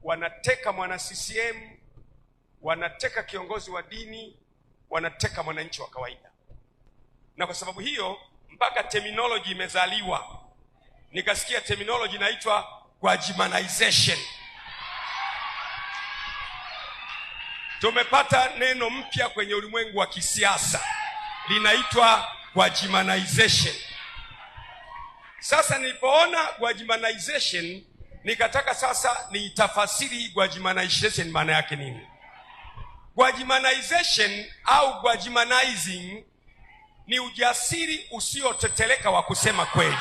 Wanateka mwana CCM, wanateka kiongozi wa dini, wanateka mwananchi wa kawaida. Na kwa sababu hiyo mpaka terminology imezaliwa. Nikasikia terminology inaitwa Gwajimanization. Tumepata neno mpya kwenye ulimwengu wa kisiasa, linaitwa Gwajimanization. Sasa nilipoona Gwajimanization, nikataka sasa niitafasiri Gwajimanization maana yake nini. Gwajimanization au Gwajimanizing ni ujasiri usioteteleka wa kusema kweli,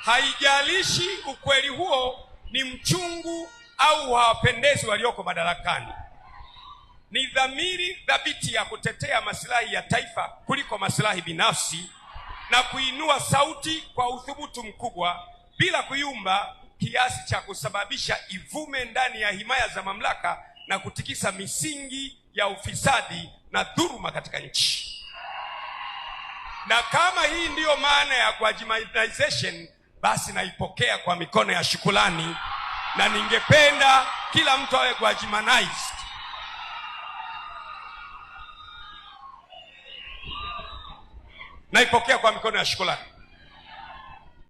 haijalishi ukweli huo ni mchungu au hawapendezi walioko madarakani. Ni dhamiri thabiti ya kutetea maslahi ya taifa kuliko maslahi binafsi na kuinua sauti kwa uthubutu mkubwa bila kuyumba kiasi cha kusababisha ivume ndani ya himaya za mamlaka na kutikisa misingi ya ufisadi na dhuluma katika nchi. Na kama hii ndiyo maana ya Gwajimanization, basi naipokea kwa mikono ya shukrani, na ningependa kila mtu awe Gwajimanized. Naipokea kwa mikono ya shukrani.